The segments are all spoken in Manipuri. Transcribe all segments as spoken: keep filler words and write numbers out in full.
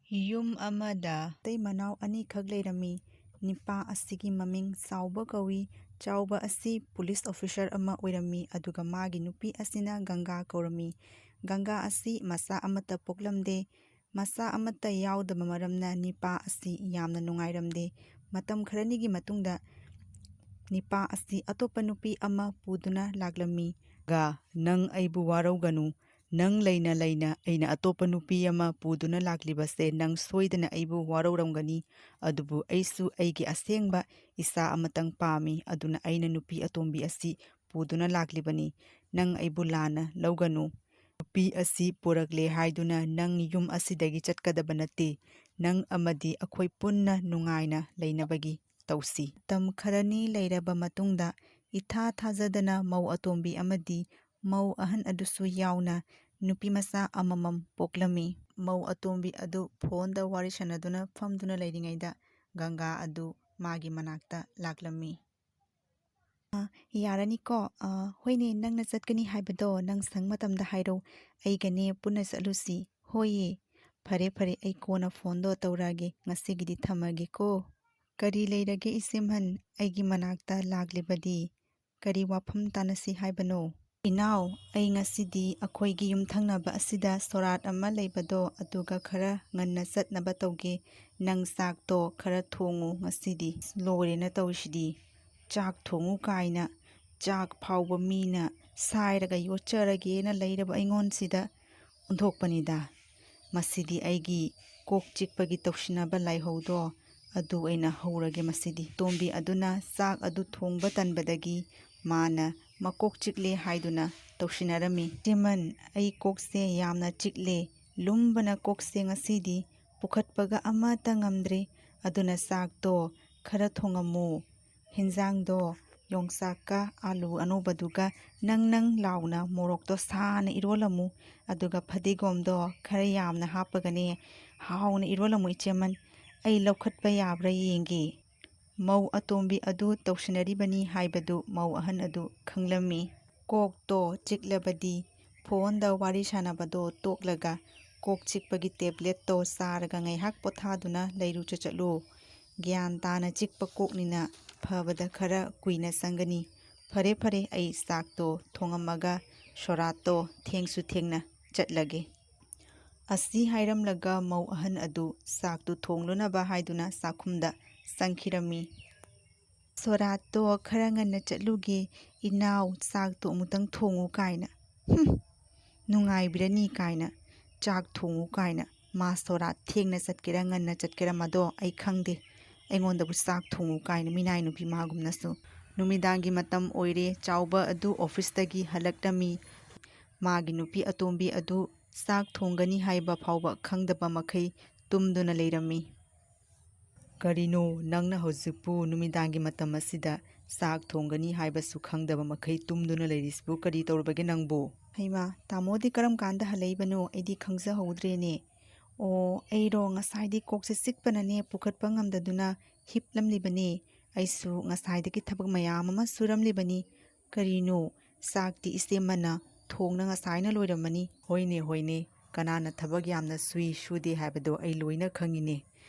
ꯌꯨꯝ ꯑꯃꯗ ꯃꯇꯩ ꯃꯅꯥꯎ ꯑꯅꯤꯈꯛ ꯂꯩꯔꯝꯃꯤ꯫ ꯅꯤꯄꯥ ꯑꯁꯤꯒꯤ ꯃꯃꯤꯡ ꯆꯥꯎꯕ ꯀꯧꯏ꯫ ꯆꯥꯎꯕ ꯑꯁꯤ ꯄꯨꯂꯤꯁ ꯑꯣꯐꯤꯁꯔ ꯑꯃ ꯑꯣꯏꯔꯝꯃꯤ, ꯑꯗꯨꯒ ꯃꯥꯒꯤ ꯅꯨꯄꯤ ꯑꯁꯤꯅ ꯒꯪꯒꯥ ꯀꯧꯔꯝꯃꯤ꯫ ꯒꯪꯒꯥ ꯑꯁꯤ ꯃꯆꯥ ꯑꯃꯠꯇ ꯄꯣꯛꯂꯝꯗꯦ꯫ ꯃꯆꯥ ꯑꯃꯠꯇ ꯌꯥꯎꯗꯕ ꯃꯔꯝꯅ ꯅꯤꯄꯥ ꯑꯁꯤ ꯌꯥꯝꯅ ꯅꯨꯡꯉꯥꯏꯔꯝꯗꯦ꯫ ꯃꯇꯝ ꯈꯔꯅꯤꯒꯤ ꯃꯇꯨꯡꯗ ꯅꯤꯄꯥ ꯑꯁꯤ ꯑꯇꯣꯞꯄ ꯅꯨꯄꯤ ꯑꯃ ꯄꯨꯗꯨꯅ ꯂꯥꯛꯂꯝꯃꯤ꯫ "ꯒꯥ, ꯅꯪ ꯑꯩꯕꯨ ꯋꯥꯔꯧꯒꯅꯨ꯫ ꯅꯪ ꯂꯩꯅ ꯂꯩꯅ ꯑꯩꯅ ꯑꯇꯣꯞꯄ ꯅꯨꯄꯤ ꯑꯃ ꯄꯨꯗꯨꯅ ꯂꯥꯛꯂꯤꯕꯁꯦ ꯅꯪ ꯁꯣꯏꯗꯅ ꯑꯩꯕꯨ ꯋꯥꯔꯧꯔꯝꯒꯅꯤ꯫ ꯑꯗꯨꯕꯨ ꯑꯩꯁꯨ ꯑꯩꯒꯤ ꯑꯁꯦꯡꯕ ꯏꯆꯥ ꯑꯃꯇꯪ ꯄꯥꯝꯃꯤ, ꯑꯗꯨꯅ ꯑꯩꯅ ꯅꯨꯄꯤ ꯑꯇꯣꯝꯕꯤ ꯑꯁꯤ ꯄꯨꯗꯨꯅ ꯂꯥꯛꯂꯤꯕꯅꯤ꯫ ꯅꯪ ꯑꯩꯕꯨ ꯂꯥꯟꯅ ꯂꯧꯒꯅꯨ꯫ ꯅꯨꯄꯤ ꯑꯁꯤ ꯄꯨꯔꯛꯂꯦ ꯍꯥꯏꯗꯨꯅ ꯅꯪ ꯌꯨꯝ ꯑꯁꯤꯗꯒꯤ ꯆꯠꯀꯗꯕ ꯅꯠꯇꯦ꯫ ꯅꯪ ꯑꯃꯗꯤ ꯑꯩꯈꯣꯏ ꯄꯨꯟꯅ ꯅꯨꯡꯉꯥꯏꯅ ꯂꯩꯅꯕꯒꯤ ꯇꯧꯁꯤ꯫" ꯃꯇꯝ ꯈꯔꯅꯤ ꯂꯩꯔꯕ ꯃꯇꯨꯡꯗ, ꯏꯊꯥ ꯊꯥꯖꯗꯅ ꯃꯧ ꯑꯇꯣꯝꯕꯤ ꯑꯃꯗꯤ ꯃꯧ ꯑꯍꯟ ꯑꯗꯨꯁꯨ ꯌꯥꯎꯅ ꯅꯨꯄꯤ ꯃꯆꯥ ꯑꯃꯃꯝ ꯄꯣꯛꯂꯝꯃꯤ꯫ ꯃꯧ ꯑꯇꯣꯝꯕꯤ ꯑꯗꯨ ꯐꯣꯟꯗ ꯋꯥꯔꯤ ꯁꯥꯟꯅꯗꯨꯅ ꯐꯝꯗꯨꯅ ꯂꯩꯔꯤꯉꯩꯗ ꯒꯪꯒꯥ ꯑꯗꯨ ꯃꯥꯒꯤ ꯃꯅꯥꯛꯇ ꯂꯥꯛꯂꯝꯃꯤ꯫ "ꯑ, ꯌꯥꯔꯅꯤꯀꯣ? ꯑ, ꯍꯣꯏꯅꯦ, ꯅꯪꯅ ꯆꯠꯀꯅꯤ ꯍꯥꯏꯕꯗꯣ ꯅꯪ ꯁꯪ ꯃꯇꯝꯗ ꯍꯥꯏꯔꯣ꯫ ꯑꯩꯒꯅꯦ ꯄꯨꯟꯅ ꯆꯠꯂꯨꯁꯤ꯫" "ꯍꯣꯏꯌꯦ꯫ ꯐꯔꯦ, ꯐꯔꯦ, ꯑꯩ ꯀꯣꯟꯅ ꯐꯣꯟꯗꯣ ꯇꯧꯔꯛꯑꯒꯦ꯫ ꯉꯁꯤꯒꯤꯗꯤ ꯊꯝꯃꯒꯦꯀꯣ꯫" "ꯀꯔꯤ ꯂꯩꯔꯒꯦ ꯏꯆꯦꯃꯟ? ꯑꯩꯒꯤ ꯃꯅꯥꯛꯇ ꯂꯥꯛꯂꯤꯕꯗꯤ ꯀꯔꯤ ꯋꯥꯐꯝ ꯇꯥꯟꯅꯁꯤ ꯍꯥꯏꯕꯅꯣ?" "ꯏꯅꯥꯎ, ꯑꯩ ꯉꯁꯤꯗꯤ ꯑꯩꯈꯣꯏꯒꯤ ꯌꯨꯝꯊꯪꯅꯕ ꯑꯁꯤꯗ ꯁꯣꯔꯥꯠ ꯑꯃ ꯂꯩꯕꯗꯣ ꯑꯗꯨꯒ ꯈꯔ ꯉꯟꯅ ꯆꯠꯅꯕ ꯇꯧꯒꯦ꯫ ꯅꯪ ꯆꯥꯛꯇꯣ ꯈꯔ ꯊꯣꯡꯉꯨ ꯉꯁꯤꯗꯤ꯫" "ꯂꯣꯏꯔꯦꯅ ꯇꯧꯔꯤꯁꯤꯗꯤ꯫ ꯆꯥꯛ ꯊꯣꯡꯉꯨ ꯀꯥꯏꯅ ꯆꯥꯛ ꯐꯥꯎꯕ ꯃꯤꯅ ꯁꯥꯏꯔꯒ ꯌꯣꯠꯆꯔꯒꯦꯅ ꯂꯩꯔꯕ ꯑꯩꯉꯣꯟꯁꯤꯗ ꯑꯣꯟꯊꯣꯛꯄꯅꯤꯗ꯫ ꯃꯁꯤꯗꯤ ꯑꯩꯒꯤ ꯀꯣꯛ ꯆꯤꯛꯄꯒꯤ ꯇꯧꯁꯤꯟꯅꯕ ꯂꯥꯏꯍꯧꯗꯣ ꯑꯗꯨ ꯑꯣꯏꯅ ꯍꯧꯔꯒꯦ ꯃꯁꯤꯗꯤ꯫" ꯇꯣꯝꯕꯤ ꯑꯗꯨꯅ ꯆꯥꯛ ꯑꯗꯨ ꯊꯣꯡꯕ ꯇꯟꯕꯗꯒꯤ ꯃꯥꯅ ꯃꯀꯣꯛ ꯆꯤꯛꯂꯦ ꯍꯥꯏꯗꯨꯅ ꯇꯧꯁꯤꯟꯅꯔꯝꯃꯤ꯫ "ꯏꯆꯦꯃꯟ, ꯑꯩ ꯀꯣꯛꯁꯦ ꯌꯥꯝꯅ ꯆꯤꯛꯂꯦ꯫ ꯂꯨꯝꯕꯅ ꯀꯣꯛꯁꯦ ꯉꯁꯤꯗꯤ ꯄꯨꯈꯠꯄꯒ ꯑꯃꯠꯇ ꯉꯝꯗ꯭ꯔꯦ꯫ ꯑꯗꯨꯅ ꯆꯥꯛꯇꯣ ꯈꯔ ꯊꯣꯡꯉꯝꯃꯨ꯫ ꯍꯤꯟꯖꯥꯡꯗꯣ ꯌꯣꯡꯆꯥꯛꯀ ꯑꯥꯂꯨ ꯑꯅꯧꯕꯗꯨꯒ ꯅꯪ ꯅꯪ ꯂꯥꯎꯅ ꯃꯣꯔꯣꯛꯇꯣ ꯁꯥꯅ ꯏꯔꯣꯜꯂꯝꯃꯨ꯫ ꯑꯗꯨꯒ ꯐꯗꯤꯒꯣꯝꯗꯣ ꯈꯔ ꯌꯥꯝꯅ ꯍꯥꯞꯄꯒꯅꯦ ꯍꯥꯎꯅ ꯏꯔꯣꯜꯂꯝꯃꯨ ꯏꯆꯦꯃꯟ꯫ ꯑꯩ ꯂꯧꯈꯠꯄ ꯌꯥꯕ꯭ꯔꯥ ꯌꯦꯡꯒꯦ꯫" ꯃꯧ ꯑꯇꯣꯝꯕꯤ ꯑꯗꯨ ꯇꯧꯁꯤꯟꯅꯔꯤꯕꯅꯤ ꯍꯥꯏꯕꯗꯨ ꯃꯧ ꯑꯍꯟ ꯑꯗꯨ ꯈꯪꯂꯝꯃꯤ꯫ ꯀꯣꯛꯇꯣ ꯆꯤꯛꯂꯕꯗꯤ ꯐꯣꯟꯗ ꯋꯥꯔꯤ ꯁꯥꯟꯅꯕꯗꯣ ꯇꯣꯛꯂꯒ ꯀꯣꯛ ꯆꯤꯛꯄꯒꯤ ꯇꯦꯕ꯭ꯂꯦꯠꯇꯣ ꯆꯥꯔꯒ ꯉꯥꯏꯍꯥꯛ ꯄꯣꯊꯥꯗꯨꯅ ꯂꯩꯔꯨ ꯆꯠꯂꯨ꯫ ꯒ꯭ꯌꯥꯟ ꯇꯥꯅ ꯆꯤꯛꯄ ꯀꯣꯛꯅꯤꯅ ꯐꯕꯗ ꯈꯔ ꯀꯨꯏꯅ ꯆꯪꯒꯅꯤ꯫ ꯐꯔꯦ ꯐꯔꯦ, ꯑꯩ ꯆꯥꯛꯇꯣ ꯊꯣꯡꯉꯝꯃꯒ ꯁꯣꯔꯥꯠꯇꯣ ꯊꯦꯡꯁꯨ ꯊꯦꯡꯅ ꯆꯠꯂꯒꯦ꯫ ꯑꯁꯤ ꯍꯥꯏꯔꯝꯂꯒ ꯃꯧ ꯑꯍꯟ ꯑꯗꯨ ꯆꯥꯛꯇꯨ ꯊꯣꯡꯂꯨꯅꯕ ꯍꯥꯏꯗꯨꯅ ꯆꯥꯛꯈꯨꯝꯗ ꯆꯪꯈꯤꯔꯝꯃꯤ꯫ "ꯁꯣꯔꯥꯠꯇꯣ ꯈꯔ ꯉꯟꯅ ꯆꯠꯂꯨꯒꯦ ꯏꯅꯥꯎ, ꯆꯥꯛꯇꯣ ꯑꯃꯨꯛꯇꯪ ꯊꯣꯡꯉꯨ" ꯀꯥꯏꯅ꯫ "ꯍꯨꯝ, ꯅꯨꯡꯉꯥꯏꯕꯤꯔꯅꯤ" ꯀꯥꯏꯅ꯫ "ꯆꯥꯛ ꯊꯣꯡꯉꯨ" ꯀꯥꯏꯅ꯫ ꯃꯥ ꯁꯣꯔꯥꯠ ꯊꯦꯡꯅ ꯆꯠꯀꯦꯔꯥ ꯉꯟꯅ ꯆꯠꯀꯦꯔꯥ ꯃꯗꯣ ꯑꯩ ꯈꯪꯗꯦ꯫ ꯑꯩꯉꯣꯟꯗꯕꯨ "ꯆꯥꯛ ꯊꯣꯡꯉꯨ" ꯀꯥꯏꯅ ꯃꯤꯅꯥꯏ ꯅꯨꯄꯤ ꯃꯥꯒꯨꯝꯅꯁꯨ꯫ ꯅꯨꯃꯤꯗꯥꯡꯒꯤ ꯃꯇꯝ ꯑꯣꯏꯔꯦ꯫ ꯆꯥꯎꯕ ꯑꯗꯨ ꯑꯣꯐꯤꯁꯇꯒꯤ ꯍꯜꯂꯛꯂꯝꯃꯤ꯫ ꯃꯥꯒꯤ ꯅꯨꯄꯤ ꯑꯇꯣꯝꯕꯤ ꯑꯗꯨ ꯆꯥꯛ ꯊꯣꯡꯒꯅꯤ ꯍꯥꯏꯕ ꯐꯥꯎꯕ ꯈꯪꯗꯕ ꯃꯈꯩ ꯇꯨꯝꯗꯨꯅ ꯂꯩꯔꯝꯃꯤ꯫ "ꯀꯔꯤꯅꯣ ꯅꯪꯅ ꯍꯧꯖꯤꯛꯄꯨ ꯅꯨꯃꯤꯗꯥꯡꯒꯤ ꯃꯇꯝ ꯑꯁꯤꯗ ꯆꯥꯛ ꯊꯣꯡꯒꯅꯤ ꯍꯥꯏꯕꯁꯨ ꯈꯪꯗꯕ ꯃꯈꯩ ꯇꯨꯝꯗꯨꯅ ꯂꯩꯔꯤꯁꯤꯕꯨ? ꯀꯔꯤ ꯇꯧꯔꯕꯒꯦ ꯅꯪꯕꯨ?" "ꯍꯩꯃꯥ, ꯇꯥꯃꯣꯗꯤ ꯀꯔꯝ ꯀꯥꯟꯗ ꯍꯜꯂꯛꯏꯕꯅꯣ? ꯑꯩꯗꯤ ꯈꯪꯖꯍꯧꯗ꯭ꯔꯦꯅꯦ꯫ ꯑꯣ, ꯑꯩꯔꯣ, ꯉꯁꯥꯏꯗꯤ ꯀꯣꯛꯁꯦ ꯆꯤꯛꯄꯅꯅꯦ ꯄꯨꯈꯠꯄ ꯉꯝꯗꯗꯨꯅ ꯍꯤꯞꯂꯝꯂꯤꯕꯅꯦ꯫ ꯑꯩꯁꯨ ꯉꯁꯥꯏꯗꯒꯤ ꯊꯕꯛ ꯃꯌꯥꯝ ꯑꯃ ꯁꯨꯔꯝꯂꯤꯕꯅꯤ꯫ ꯀꯔꯤꯅꯣ, ꯆꯥꯛꯇꯤ ꯏꯆꯦꯃꯅ ꯊꯣꯡꯅ ꯉꯁꯥꯏꯅ ꯂꯣꯏꯔꯝꯃꯅꯤ꯫" "ꯍꯣꯏꯅꯦ, ꯍꯣꯏꯅꯦ, ꯀꯅꯥꯅ ꯊꯕꯛ ꯌꯥꯝꯅ ꯁꯨꯏ ꯁꯨꯗꯦ ꯍꯥꯏꯕꯗꯣ ꯑꯩ ꯂꯣꯏꯅ ꯈꯪꯉꯤꯅꯦ꯫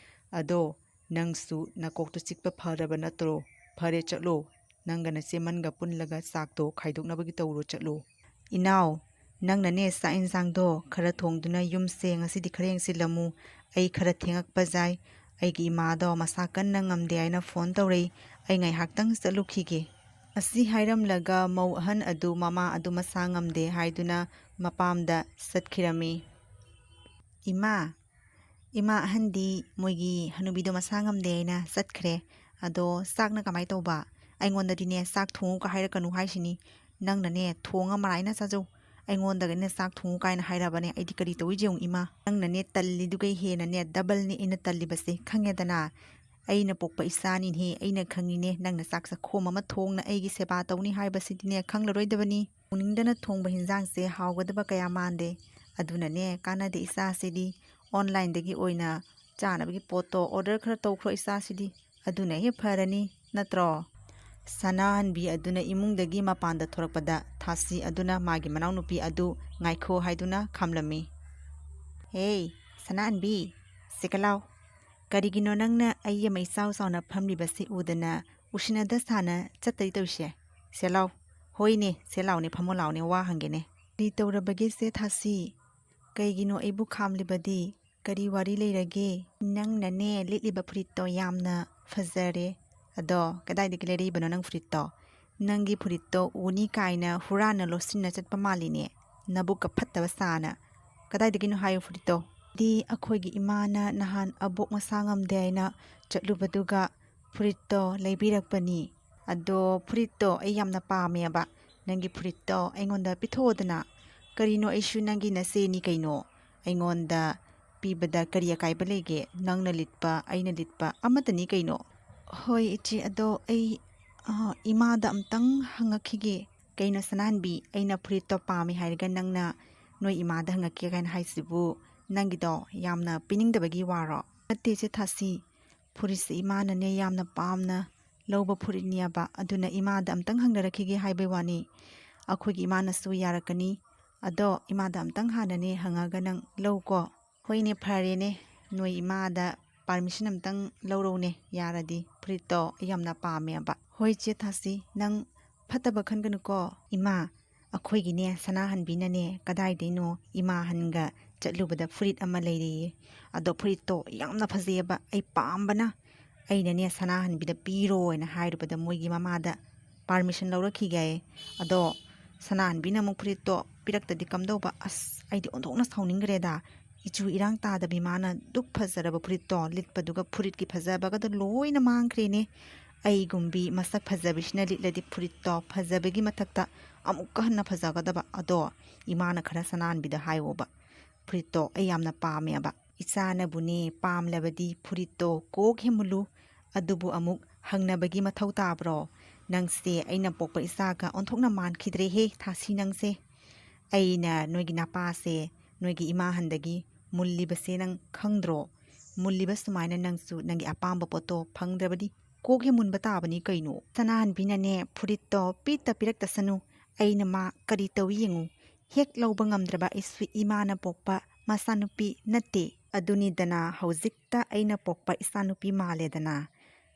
ꯑꯗꯣ ꯅꯪꯁꯨ ꯅꯀꯣꯛꯇꯣ ꯆꯤꯛꯄ ꯐꯔꯕ ꯅꯠꯇ꯭ꯔꯣ? ꯐꯔꯦ, ꯆꯠꯂꯣ, ꯅꯪꯒ ꯅꯆꯦꯃꯟꯒ ꯄꯨꯜꯂꯒ ꯆꯥꯛꯇꯣ ꯈꯥꯏꯗꯣꯛꯅꯕꯒꯤ ꯇꯧꯔꯣ, ꯆꯠꯂꯣ꯫" "ꯏꯅꯥꯎ, ꯅꯪꯅꯅꯦ ꯆꯥꯛ ꯏꯟꯁꯥꯡꯗꯣ ꯈꯔ ꯊꯣꯡꯗꯨꯅ ꯌꯨꯝꯁꯦ ꯉꯁꯤꯗꯤ ꯈꯔ ꯌꯦꯡꯁꯤꯜꯂꯝꯃꯨ꯫ ꯑꯩ ꯈꯔ ꯊꯦꯡꯉꯛꯄ ꯌꯥꯏ꯫ ꯑꯩꯒꯤ ꯏꯃꯥꯗꯣ ꯃꯁꯥ ꯀꯟꯅ ꯉꯝꯗꯦ ꯍꯥꯏꯅ ꯐꯣꯟ ꯇꯧꯔꯛꯏ꯫ ꯑꯩ ꯉꯥꯏꯍꯥꯛꯇꯪ ꯆꯠꯂꯨꯈꯤꯒꯦ꯫" ꯑꯁꯤ ꯍꯥꯏꯔꯝꯂꯒ ꯃꯧ ꯑꯍꯟ ꯑꯗꯨ ꯃꯃꯥ ꯑꯗꯨ ꯃꯁꯥ ꯉꯝꯗꯦ ꯍꯥꯏꯗꯨꯅ ꯃꯄꯥꯝꯗ ꯆꯠꯈꯤꯔꯝꯃꯤ꯫ "ꯏꯃꯥ, ꯏꯃꯥ ꯑꯍꯟꯗꯤ ꯃꯣꯏꯒꯤ ꯍꯅꯨꯕꯤꯗꯣ ꯃꯁꯥ ꯉꯝꯗꯦ ꯍꯥꯏꯅ ꯆꯠꯈ꯭ꯔꯦ꯫ ꯑꯗꯣ ꯆꯥꯛꯅ ꯀꯃꯥꯏ ꯇꯧꯕ? ꯑꯩꯉꯣꯟꯗꯗꯤꯅꯦ ꯆꯥꯛ ꯊꯣꯡꯉꯨꯒ ꯍꯥꯏꯔꯛꯀꯅꯨ ꯍꯥꯏꯁꯤꯅꯤ꯫ ꯅꯪꯅꯅꯦ ꯊꯣꯡꯉ ꯃꯔꯥꯏꯅ ꯆꯥꯖꯧ꯫ ꯑꯩꯉꯣꯟꯗꯒꯅꯦ ꯆꯥꯛ ꯊꯣꯡꯉꯨ ꯀꯥꯏꯅ ꯍꯥꯏꯔꯕꯅꯦ꯫ ꯑꯩꯗꯤ ꯀꯔꯤ ꯇꯧꯏ ꯌꯦꯡꯉꯨ ꯏꯃꯥ꯫ ꯅꯪꯅꯅꯦ ꯇꯜꯂꯤꯗꯨꯒꯩ ꯍꯦꯟꯅꯅꯦ ꯗꯕꯜꯅꯤ ꯑꯩꯅ ꯇꯜꯂꯤꯕꯁꯦ, ꯈꯪꯉꯦꯗꯅ꯫ ꯑꯩꯅ ꯄꯣꯛꯄ ꯏꯆꯥꯅꯤꯅꯦꯍꯦ, ꯑꯩꯅ ꯈꯪꯉꯤꯅꯦ꯫ ꯅꯪꯅ ꯆꯥꯛ ꯆꯥꯛꯈꯣꯝ ꯑꯃ ꯊꯣꯡꯅ ꯑꯩꯒꯤ ꯁꯦꯕꯥ ꯇꯧꯅꯤ ꯍꯥꯏꯕꯁꯤꯗꯤꯅꯦ ꯈꯪꯂꯔꯣꯏꯗꯕꯅꯤ꯫ ꯊꯣꯡꯅꯤꯡꯗꯅ ꯊꯣꯡꯕ ꯍꯤꯟꯖꯥꯡꯁꯦ ꯍꯥꯎꯒꯗꯕ ꯀꯌꯥ ꯃꯥꯟꯗꯦ꯫ ꯑꯗꯨꯅꯅꯦ ꯀꯥꯟꯅꯗꯦ ꯏꯆꯥꯁꯤꯗꯤ꯫ ꯑꯣꯟꯂꯥꯏꯟꯗꯒꯤ ꯑꯣꯏꯅ ꯆꯥꯅꯕꯒꯤ ꯄꯣꯠꯇꯣ ꯑꯣꯔꯗꯔ ꯈꯔ ꯇꯧꯈ꯭ꯔꯣ ꯏꯆꯥꯁꯤꯗꯤ꯫ ꯑꯗꯨꯅ ꯍꯦꯛ ꯐꯔꯅꯤ, ꯅꯠꯇ꯭ꯔꯣ?" ꯁꯅꯥꯍꯟꯕꯤ ꯑꯗꯨꯅ ꯏꯃꯨꯡꯗꯒꯤ ꯃꯄꯥꯟꯗ ꯊꯣꯔꯛꯄꯗ ꯊꯥꯁꯤ ꯑꯗꯨꯅ ꯃꯥꯒꯤ ꯃꯅꯥꯎꯅꯨꯄꯤ ꯑꯗꯨ ꯉꯥꯏꯈꯣ ꯍꯥꯏꯗꯨꯅ ꯈꯥꯝꯂꯝꯃꯤ꯫ ꯍꯦ, ꯁꯅꯥꯍꯟꯕꯤ, ꯁꯤꯀ ꯂꯥꯎ꯫ ꯀꯔꯤꯒꯤꯅꯣ ꯅꯪꯅ ꯑꯩ ꯑꯃ ꯏꯆꯥꯎ ꯆꯥꯎꯅ ꯐꯝꯂꯤꯕꯁꯤ ꯎꯗꯅ ꯎꯁꯤꯟꯅꯗ ꯁꯥꯅ ꯆꯠꯇ꯭ꯔꯤ ꯇꯧꯔꯤꯁꯦ? ꯁꯦ ꯂꯥꯎ꯫ ꯍꯣꯏꯅꯦ, ꯁꯦ ꯂꯥꯎꯅꯦ, ꯐꯝꯃꯣ ꯂꯥꯎꯅꯦ, ꯋꯥ ꯍꯪꯒꯦꯅꯦ꯫ ꯀꯔꯤ ꯇꯧꯔꯕꯒꯦ ꯆꯦ ꯊꯥꯁꯤ? ꯀꯩꯒꯤꯅꯣ ꯑꯩꯕꯨ ꯈꯥꯝꯂꯤꯕꯗꯤ? ꯀꯔꯤ ꯋꯥꯔꯤ ꯂꯩꯔꯒꯦ? ꯅꯪꯅꯅꯦ ꯂꯤꯠꯂꯤꯕ ꯐꯨꯔꯤꯠꯇꯣ ꯌꯥꯝꯅ ꯐꯖꯔꯦ꯫ ꯑꯗꯣ ꯀꯗꯥꯏꯗꯒꯤ ꯂꯩꯔꯛꯏꯕꯅꯣ ꯅꯪ ꯐꯨꯔꯤꯠꯇꯣ? ꯅꯪꯒꯤ ꯐꯨꯔꯤꯠꯇꯣ ꯎꯅꯤ ꯀꯥꯏꯅ ꯍꯨꯔꯥꯟꯅ ꯂꯣꯠꯁꯤꯟꯅ ꯆꯠꯄ ꯃꯥꯜꯂꯤꯅꯦ, ꯅꯕꯨꯛꯀ ꯐꯠꯇꯕ ꯆꯥꯅ꯫ ꯀꯗꯥꯏꯗꯒꯤꯅꯣ ꯍꯥꯏꯌꯨ ꯐꯨꯔꯤꯠꯇꯣ? ꯗꯤ ꯑꯩꯈꯣꯏꯒꯤ ꯏꯃꯥꯅ ꯅꯍꯥꯟ ꯑꯕꯣꯛ ꯃꯁꯥ ꯉꯝꯗꯦ ꯍꯥꯏꯅ ꯆꯠꯂꯨꯕꯗꯨꯒ ꯐꯨꯔꯤꯠꯇꯣ ꯂꯩꯕꯤꯔꯛꯄꯅꯤ꯫ ꯑꯗꯣ ꯐꯨꯔꯤꯠꯇꯣ ꯑꯩ ꯌꯥꯝꯅ ꯄꯥꯝꯃꯦꯕ, ꯅꯪꯒꯤ ꯐꯨꯔꯤꯠꯇꯣ ꯑꯩꯉꯣꯟꯗ ꯄꯤꯊꯣꯛꯑꯣꯗꯅ꯫ ꯀꯔꯤꯅꯣ, ꯑꯩꯁꯨ ꯅꯪꯒꯤ ꯅꯆꯦꯅꯤ ꯀꯩꯅꯣ, ꯑꯩꯉꯣꯟꯗ ꯄꯤꯕꯗ ꯀꯔꯤ ꯑꯀꯥꯏꯕ ꯂꯩꯒꯦ? ꯅꯪꯅ ꯂꯤꯠꯄ, ꯑꯩꯅ ꯂꯤꯠꯄ ꯑꯃꯠꯇꯅꯤ ꯀꯩꯅꯣ꯫ ꯍꯣꯏ ꯏꯆꯦ, ꯑꯗꯣ ꯑꯩ, ꯑ, ꯏꯃꯥꯗ ꯑꯝꯇꯪ ꯍꯪꯉꯛꯈꯤꯒꯦ꯫ ꯀꯩꯅꯣ ꯁꯅꯥꯍꯟꯕꯤ, ꯑꯩꯅ ꯐꯨꯔꯤꯠꯇꯣ ꯄꯥꯝꯃꯦ ꯍꯥꯏꯔꯒ ꯅꯪꯅ ꯅꯣꯏ ꯏꯃꯥꯗ ꯍꯪꯉꯛꯀꯦ ꯀꯥꯏꯅ ꯍꯥꯏꯁꯤꯕꯨ ꯅꯪꯒꯤꯗꯣ ꯌꯥꯝꯅ ꯄꯤꯅꯤꯡꯗꯕꯒꯤ ꯋꯥꯔꯣ? ꯅꯠꯇꯦ ꯏꯆꯦ ꯊꯥꯁꯤ, ꯐꯨꯔꯤꯠꯁꯦ ꯏꯃꯥꯅꯅꯦ ꯌꯥꯝꯅ ꯄꯥꯝꯅ ꯂꯧꯕ ꯐꯨꯔꯤꯠꯅꯦꯕ, ꯑꯗꯨꯅ ꯏꯃꯥꯗ ꯑꯝꯇꯪ ꯍꯪꯅꯔꯛꯈꯤꯒꯦ ꯍꯥꯏꯕꯩ ꯋꯥꯅꯤ꯫ ꯑꯩꯈꯣꯏꯒꯤ ꯏꯃꯥꯅꯁꯨ ꯌꯥꯔꯛꯀꯅꯤ꯫ ꯑꯗꯣ ꯏꯃꯥꯗ ꯑꯝꯇꯪ ꯍꯥꯟꯅꯅꯦ ꯍꯪꯉꯒ ꯅꯪ ꯂꯧꯀꯣ꯫ ꯍꯣꯏꯅꯦ, ꯐꯔꯦꯅꯦ, ꯅꯣꯏ ꯏꯃꯥꯗ ꯄꯥꯔꯃꯤꯁꯟ ꯑꯝꯇꯪ ꯂꯧꯔꯧꯅꯦ, ꯌꯥꯔꯗꯤ꯫ ꯐꯨꯔꯤꯠꯇꯣ ꯑꯩ ꯌꯥꯝꯅ ꯄꯥꯝꯃꯦꯕ꯫ ꯍꯣꯏ ꯆꯦ ꯊꯥꯁꯤ, ꯅꯪ ꯐꯠꯇꯕ ꯈꯟꯒꯅꯨꯀꯣ꯫ ꯏꯃꯥ, ꯑꯩꯈꯣꯏꯒꯤꯅꯦ ꯁꯅꯥꯍꯟꯕꯤꯅꯅꯦ ꯀꯗꯥꯏꯗꯩꯅꯣ ꯏꯃꯥ ꯑꯍꯟꯒ ꯆꯠꯂꯨꯕꯗ ꯐꯨꯔꯤꯠ ꯑꯃ ꯂꯩꯔꯦꯌꯦ꯫ ꯑꯗꯣ ꯐꯨꯔꯤꯠꯇꯣ ꯌꯥꯝꯅ ꯐꯖꯩꯑꯕ, ꯑꯩ ꯄꯥꯝꯕꯅ꯫ ꯑꯩꯅꯅꯦ ꯁꯅꯥꯍꯟꯕꯤꯗ ꯄꯤꯔꯣꯅ ꯍꯥꯏꯔꯨꯕꯗ ꯃꯣꯏꯒꯤ ꯃꯃꯥꯗ ꯄꯥꯔꯃꯤꯁꯟ ꯂꯧꯔꯛꯈꯤꯒꯦ ꯍꯥꯏꯌꯦ꯫ ꯑꯗꯣ ꯁꯅꯥꯍꯟꯕꯤꯅ ꯑꯃꯨꯛ ꯐꯨꯔꯤꯠꯇꯣ ꯄꯤꯔꯛꯇꯗꯤ ꯀꯝꯗꯧꯕ? ꯑꯁ, ꯑꯩꯗꯤ ꯑꯣꯟꯊꯣꯛꯅ ꯁꯥꯎꯅꯤꯡꯈ꯭ꯔꯦꯗ꯫ ꯏꯆꯨ ꯏꯔꯥꯡ ꯇꯥꯗꯕꯤ ꯃꯥꯅ ꯗꯨꯛ ꯐꯖꯔꯕ ꯐꯨꯔꯤꯠꯇꯣ ꯂꯤꯠꯄꯗꯨꯒ ꯐꯨꯔꯤꯠꯀꯤ ꯐꯖꯕꯒꯗꯣ ꯂꯣꯏꯅ ꯃꯥꯡꯈ꯭ꯔꯦꯅꯦ꯫ ꯑꯩꯒꯨꯝꯕꯤ ꯃꯁꯛ ꯐꯖꯕꯤꯁꯤꯅ ꯂꯤꯠꯂꯗꯤ ꯐꯨꯔꯤꯠꯇꯣ ꯐꯖꯕꯒꯤ ꯃꯊꯛꯇ ꯑꯃꯨꯛꯀ ꯍꯟꯅ ꯐꯖꯒꯗꯕ꯫ ꯑꯗꯣ ꯏꯃꯥꯅ ꯈꯔ ꯁꯅꯥꯍꯟꯕꯤꯗ ꯍꯥꯏꯌꯣꯕ, ꯐꯨꯔꯤꯠꯇꯣ ꯑꯩ ꯌꯥꯝꯅ ꯄꯥꯝꯃꯦꯕ꯫ ꯏꯆꯥꯅꯕꯨꯅꯦ ꯄꯥꯝꯂꯕꯗꯤ ꯐꯨꯔꯤꯠꯇꯣ ꯀꯣꯛ ꯍꯦꯃꯨꯜꯂꯨ꯫ ꯑꯗꯨꯕꯨ ꯑꯃꯨꯛ ꯍꯪꯅꯕꯒꯤ ꯃꯊꯧ ꯇꯥꯕ꯭ꯔꯣ? ꯅꯪꯁꯦ ꯑꯩꯅ ꯄꯣꯛꯄ ꯏꯆꯥꯒ ꯑꯣꯟꯊꯣꯛꯅ ꯃꯥꯟꯈꯤꯗ꯭ꯔꯦꯍꯦ ꯊꯥꯁꯤ ꯅꯪꯁꯦ꯫ ꯑꯩꯅ ꯅꯣꯏꯒꯤ ꯅꯄꯥꯁꯦ ꯅꯣꯏꯒꯤ ꯏꯃꯥ ꯑꯍꯟꯗꯒꯤ ꯃꯨꯜꯂꯤꯕꯁꯦ ꯅꯪ ꯈꯪꯗ꯭ꯔꯣ? ꯃꯨꯜꯂꯤꯕ ꯁꯨꯃꯥꯏꯅ ꯅꯪꯁꯨ ꯅꯪꯒꯤ ꯑꯄꯥꯝꯕ ꯄꯣꯠꯇꯣ ꯐꯪꯗ꯭ꯔꯕꯗꯤ ꯀꯣꯛ ꯍꯦ ꯃꯨꯟꯕ ꯇꯥꯕꯅꯤ ꯀꯩꯅꯣ꯫ ꯁꯅꯥꯍꯟꯕꯤꯅꯅꯦ ꯐꯨꯔꯤꯠꯇꯣ ꯄꯤꯠꯇ ꯄꯤꯔꯛꯇꯁꯅꯨ, ꯑꯩꯅ ꯃꯥ ꯀꯔꯤ ꯇꯧꯏ ꯌꯦꯡꯉꯨ꯫ ꯍꯦꯛ ꯂꯧꯕ ꯉꯝꯗ꯭ꯔꯕ ꯑꯩꯁꯨ ꯏꯃꯥꯅ ꯄꯣꯛꯄ ꯃꯆꯥꯅꯨꯄꯤ ꯅꯠꯇꯦ, ꯑꯗꯨꯅꯤꯗꯅ ꯍꯧꯖꯤꯛꯇ ꯑꯩꯅ ꯄꯣꯛꯄ ꯏꯆꯥꯅꯨꯄꯤ ꯃꯥꯜꯂꯦꯗꯅ꯫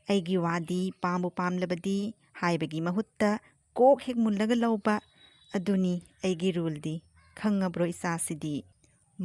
ꯑꯩꯒꯤ ꯋꯥꯗꯤ ꯄꯥꯝꯕꯨ ꯄꯥꯝꯂꯕꯗꯤ ꯍꯥꯏꯕꯒꯤ ꯃꯍꯨꯠꯇ ꯀꯣꯛ ꯍꯦꯛ ꯃꯨꯜꯂꯒ ꯂꯧꯕ ꯑꯗꯨꯅꯤ ꯑꯩꯒꯤ ꯔꯨꯜꯗꯤ꯫ ꯈꯪꯉꯕ꯭ꯔꯣ ꯏꯆꯥꯁꯤꯗꯤ?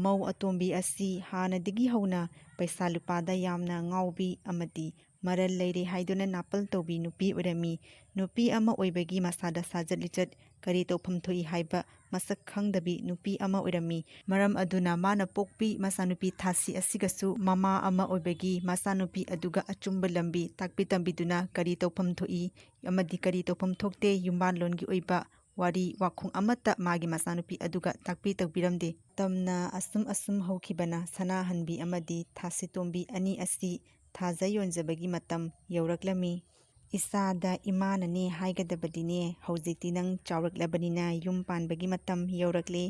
ꯃꯧ ꯑꯇꯣꯝꯕꯤ ꯑꯁꯤ ꯍꯥꯟꯅꯗꯒꯤ ꯍꯧꯅ ꯄꯩꯁꯥ ꯂꯨꯄꯥꯗ ꯌꯥꯝꯅ ꯉꯥꯎꯕꯤ ꯑꯃꯗꯤ ꯃꯔꯜ ꯂꯩꯔꯦ ꯍꯥꯏꯗꯨꯅ ꯅꯥꯄꯜ ꯇꯧꯕꯤ ꯅꯨꯄꯤ ꯑꯣꯏꯔꯝꯃꯤ꯫ ꯅꯨꯄꯤ ꯑꯃ ꯑꯣꯏꯕꯒꯤ ꯃꯁꯥꯗ ꯁꯥꯖꯠ ꯂꯤꯆꯠ ꯀꯔꯤ ꯇꯧꯐꯝ ꯊꯣꯛꯏ ꯍꯥꯏꯕ ꯃꯁꯛ ꯈꯪꯗꯕꯤ ꯅꯨꯄꯤ ꯑꯃ ꯑꯣꯏꯔꯝꯃꯤ꯫ ꯃꯔꯝ ꯑꯗꯨꯅ ꯃꯥꯅ ꯄꯣꯛꯄꯤ ꯃꯆꯥꯅꯨꯄꯤ ꯊꯥꯁꯤ ꯑꯁꯤꯒꯁꯨ ꯃꯃꯥ ꯑꯃ ꯑꯣꯏꯕꯒꯤ ꯃꯆꯥꯅꯨꯄꯤ ꯑꯗꯨꯒ ꯑꯆꯨꯝꯕ ꯂꯝꯕꯤ ꯇꯥꯛꯄꯤ ꯇꯝꯕꯤꯗꯨꯅ ꯀꯔꯤ ꯇꯧꯐꯝ ꯊꯣꯛꯏ ꯑꯃꯗꯤ ꯀꯔꯤ ꯇꯧꯐꯝ ꯊꯣꯛꯇꯦ ꯌꯨꯝꯕꯥꯜꯂꯣꯟꯒꯤ ꯑꯣꯏꯕ ꯋꯥꯔꯤ ꯋꯥꯈꯣꯡ ꯑꯃꯠꯇ ꯃꯥꯒꯤ ꯃꯆꯥꯅꯨꯄꯤ ꯑꯗꯨꯒ ꯇꯥꯛꯄꯤ ꯇꯧꯕꯤꯔꯝꯗꯦ꯫ ꯃꯇꯝꯅ ꯑꯁꯨꯝ ꯑꯁꯨꯝ ꯍꯧꯈꯤꯕꯅ ꯁꯅꯥꯍꯟꯕꯤ ꯑꯃꯗꯤ ꯊꯥꯁꯤꯇꯣꯝꯕꯤ ꯑꯅꯤ ꯑꯁꯤ ꯊꯥꯖ ꯌꯣꯟꯖꯕꯒꯤ ꯃꯇꯝ ꯌꯧꯔꯛꯂꯝꯃꯤ꯫ "ꯏꯆꯥꯗ ꯏꯃꯥꯅꯅꯦ ꯍꯥꯏꯒꯗꯕꯗꯤꯅꯦ, ꯍꯧꯖꯤꯛꯇꯤ ꯅꯪ ꯆꯥꯎꯔꯛꯂꯕꯅꯤꯅ ꯌꯨꯝ ꯄꯥꯟꯕꯒꯤ ꯃꯇꯝ ꯌꯧꯔꯛꯂꯦ꯫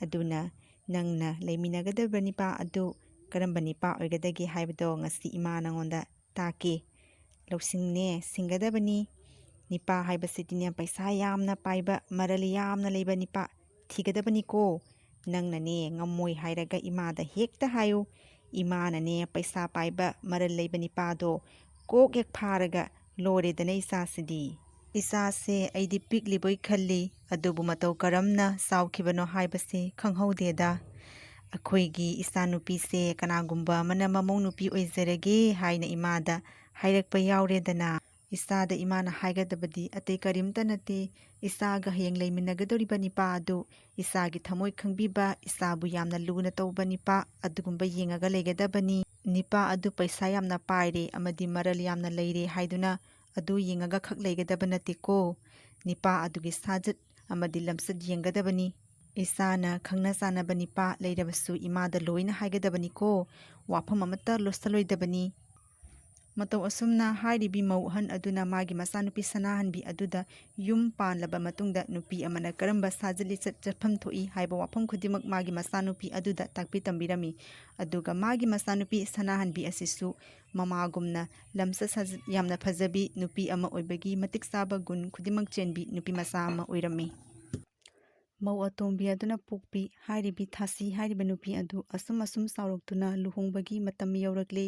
ꯑꯗꯨꯅ ꯅꯪꯅ ꯂꯩꯃꯤꯟꯅꯒꯗꯕ ꯅꯤꯄꯥ ꯑꯗꯨ ꯀꯔꯝꯕ ꯅꯤꯄꯥ ꯑꯣꯏꯒꯗꯒꯦ ꯍꯥꯏꯕꯗꯣ ꯉꯁꯤ ꯏꯃꯥ ꯅꯉꯣꯟꯗ ꯇꯥꯛꯀꯦ꯫ ꯂꯧꯁꯤꯡꯅꯦ ꯁꯤꯡꯒꯗꯕꯅꯤ꯫ ꯅꯤꯄꯥ ꯍꯥꯏꯕꯁꯤꯗꯤꯅꯦ ꯄꯩꯁꯥ ꯌꯥꯝꯅ ꯄꯥꯏꯕ, ꯃꯔꯜ ꯌꯥꯝꯅ ꯂꯩꯕ ꯅꯤꯄꯥ ꯊꯤꯒꯗꯕꯅꯤꯀꯣ꯫ ꯅꯪꯅꯅꯦ ꯉꯝꯃꯣꯏ ꯍꯥꯏꯔꯒ ꯏꯃꯥꯗ ꯍꯦꯛꯇ ꯍꯥꯏꯌꯨ꯫ ꯏꯃꯥꯅꯅꯦ ꯄꯩꯁꯥ ꯄꯥꯏꯕ, ꯃꯔꯜ ꯂꯩꯕ ꯅꯤꯄꯥꯗꯣ ꯀꯣꯛ ꯍꯦꯛ ꯐꯥꯔꯒ ꯂꯣꯏꯔꯦꯗꯅ ꯏꯆꯥꯁꯤꯗꯤ꯫" "ꯏꯆꯥꯁꯦ ꯑꯩꯗꯤ ꯄꯤꯛꯂꯤꯕꯣꯏ ꯈꯜꯂꯤ, ꯑꯗꯨꯕꯨ ꯃꯇꯧ ꯀꯔꯝꯅ ꯆꯥꯎꯈꯤꯕꯅꯣ ꯍꯥꯏꯕꯁꯦ ꯈꯪꯍꯧꯗꯦꯗ꯫ ꯑꯩꯈꯣꯏꯒꯤ ꯏꯆꯥꯅꯨꯄꯤꯁꯦ ꯀꯅꯥꯒꯨꯝꯕ ꯑꯃꯅ ꯃꯃꯧ ꯅꯨꯄꯤ ꯑꯣꯏꯖꯔꯒꯦ ꯍꯥꯏꯅ ꯏꯃꯥꯗ ꯍꯥꯏꯔꯛꯄ ꯌꯥꯎꯔꯦꯗꯅ꯫ ꯏꯆꯥꯗ ꯏꯃꯥꯅ ꯍꯥꯏꯒꯗꯕꯗꯤ ꯑꯇꯩ ꯀꯔꯤꯝꯇ ꯅꯠꯇꯦ꯫ ꯏꯆꯥꯒ ꯍꯌꯦꯡ ꯂꯩꯃꯤꯟꯅꯒꯗꯧꯔꯤꯕ ꯅꯤꯄꯥ ꯑꯗꯨ ꯏꯆꯥꯒꯤ ꯊꯃꯣꯏ ꯈꯪꯕꯤꯕ, ꯏꯆꯥꯕꯨ ꯌꯥꯝꯅ ꯂꯨꯅ ꯇꯧꯕ ꯅꯤꯄꯥ ꯑꯗꯨꯒꯨꯝꯕ ꯌꯦꯡꯉꯒ ꯂꯩꯒꯗꯕꯅꯤ꯫ ꯅꯤꯄꯥ ꯑꯗꯨ ꯄꯩꯁꯥ ꯌꯥꯝꯅ ꯄꯥꯏꯔꯦ ꯑꯃꯗꯤ ꯃꯔꯜ ꯌꯥꯝꯅ ꯂꯩꯔꯦ ꯍꯥꯏꯗꯨꯅ ꯑꯗꯨ ꯌꯦꯡꯉꯒ ꯈꯛ ꯂꯩꯒꯗꯕ ꯅꯠꯇꯦꯀꯣ꯫ ꯅꯤꯄꯥ ꯑꯗꯨꯒꯤ ꯁꯥꯖꯠ ꯑꯃꯗꯤ ꯂꯝꯆꯠ ꯌꯦꯡꯒꯗꯕꯅꯤ꯫ ꯏꯆꯥꯅ ꯈꯪꯅ ꯆꯥꯟꯅꯕ ꯅꯤꯄꯥ ꯂꯩꯔꯕꯁꯨ ꯏꯃꯥꯗ ꯂꯣꯏꯅ ꯍꯥꯏꯒꯗꯕꯅꯤꯀꯣ꯫ ꯋꯥꯐꯝ ꯑꯃꯠꯇ ꯂꯣꯠꯁꯜꯂꯣꯏꯗꯕꯅꯤ꯫" ꯃꯇꯧ ꯑꯁꯨꯝꯅ ꯍꯥꯏꯔꯤꯕꯤ ꯃꯧ ꯑꯍꯟ ꯑꯗꯨꯅ ꯃꯥꯒꯤ ꯃꯆꯥꯅꯨꯄꯤ ꯁꯅꯥꯍꯟꯕꯤ ꯑꯗꯨꯗ ꯌꯨꯝ ꯄꯥꯟꯂꯕ ꯃꯇꯨꯡꯗ ꯅꯨꯄꯤ ꯑꯃꯅ ꯀꯔꯝꯕ ꯁꯥꯖꯠ ꯂꯤꯆꯠ ꯆꯠꯐꯝ ꯊꯣꯛꯏ ꯍꯥꯏꯕ ꯋꯥꯐꯝ ꯈꯨꯗꯤꯡꯃꯛ ꯃꯥꯒꯤ ꯃꯆꯥꯅꯨꯄꯤ ꯑꯗꯨꯗ ꯇꯥꯛꯄꯤ ꯇꯝꯕꯤꯔꯝꯃꯤ꯫ ꯑꯗꯨꯒ ꯃꯥꯒꯤ ꯃꯆꯥꯅꯨꯄꯤ ꯁꯅꯥꯍꯟꯕꯤ ꯑꯁꯤꯁꯨ ꯃꯃꯥꯒꯨꯝꯅ ꯂꯝꯆꯠ ꯁꯥꯖꯠ ꯌꯥꯝꯅ ꯐꯖꯕꯤ, ꯅꯨꯄꯤ ꯑꯃ ꯑꯣꯏꯕꯒꯤ ꯃꯇꯤꯛ ꯆꯥꯕ ꯒꯨꯟ ꯈꯨꯗꯤꯡꯃꯛ ꯆꯦꯟꯕꯤ ꯅꯨꯄꯤ ꯃꯆꯥ ꯑꯃ ꯑꯣꯏꯔꯝꯃꯤ꯫ ꯃꯧ ꯑꯇꯣꯝꯕꯤ ꯑꯗꯨꯅ ꯄꯣꯛꯄꯤ ꯍꯥꯏꯔꯤꯕꯤ ꯊꯥꯁꯤ ꯍꯥꯏꯔꯤꯕ ꯅꯨꯄꯤ ꯑꯗꯨ ꯑꯁꯨꯝ ꯑꯁꯨꯝ ꯆꯥꯎꯔꯛꯇꯨꯅ ꯂꯨꯍꯣꯡꯕꯒꯤ ꯃꯇꯝ ꯌꯧꯔꯛꯂꯦ꯫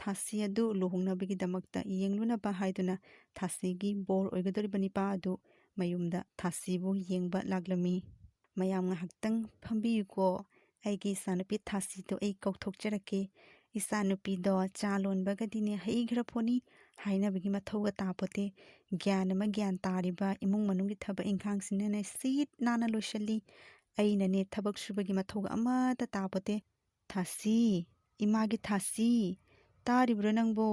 ꯊꯥꯁꯤ ꯑꯗꯨ ꯂꯨꯍꯣꯡꯅꯕꯒꯤꯗꯃꯛꯇ ꯌꯦꯡꯂꯨꯅꯕ ꯍꯥꯏꯗꯨꯅ ꯊꯥꯁꯤꯒꯤ ꯕꯣꯔ ꯑꯣꯏꯒꯗꯧꯔꯤꯕ ꯅꯤꯄꯥ ꯑꯗꯨ ꯃꯌꯨꯝꯗ ꯊꯥꯁꯤꯕꯨ ꯌꯦꯡꯕ ꯂꯥꯛꯂꯝꯃꯤ꯫ "ꯃꯌꯥꯝ ꯉꯥꯏꯍꯥꯛꯇꯪ ꯐꯝꯕꯤꯌꯨꯀꯣ, ꯑꯩꯒꯤ ꯏꯆꯥꯅꯨꯄꯤ ꯊꯥꯁꯤꯗꯣ ꯑꯩ ꯀꯧꯊꯣꯛꯆꯔꯛꯀꯦ꯫ ꯏꯆꯥꯅꯨꯄꯤꯗꯣ ꯆꯥ ꯂꯣꯟꯕꯒꯗꯤꯅꯦ ꯍꯩꯈ꯭ꯔ ꯄꯣꯠꯅꯤ, ꯍꯥꯏꯅꯕꯒꯤ ꯃꯊꯧꯒ ꯇꯥꯄꯣꯠꯇꯦ꯫ ꯒ꯭ꯌꯥꯟ ꯑꯃ ꯒ꯭ꯌꯥꯟ ꯇꯥꯔꯤꯕ ꯏꯃꯨꯡ ꯃꯅꯨꯡꯒꯤ ꯊꯕꯛ ꯏꯪꯈꯥꯡꯁꯤꯅꯅꯦ ꯁꯤꯠ ꯅꯥꯟꯅ ꯂꯣꯏꯁꯤꯜꯂꯤ꯫ ꯑꯩꯅꯅꯦ ꯊꯕꯛ ꯁꯨꯕꯒꯤ ꯃꯊꯧꯒ ꯑꯃꯠꯇ ꯇꯥꯄꯣꯠꯇꯦ꯫ ꯊꯥꯁꯤ, ꯏꯃꯥꯒꯤ ꯊꯥꯁꯤ, ꯇꯥꯔꯤꯕ꯭ꯔꯣ ꯅꯪꯕꯣ?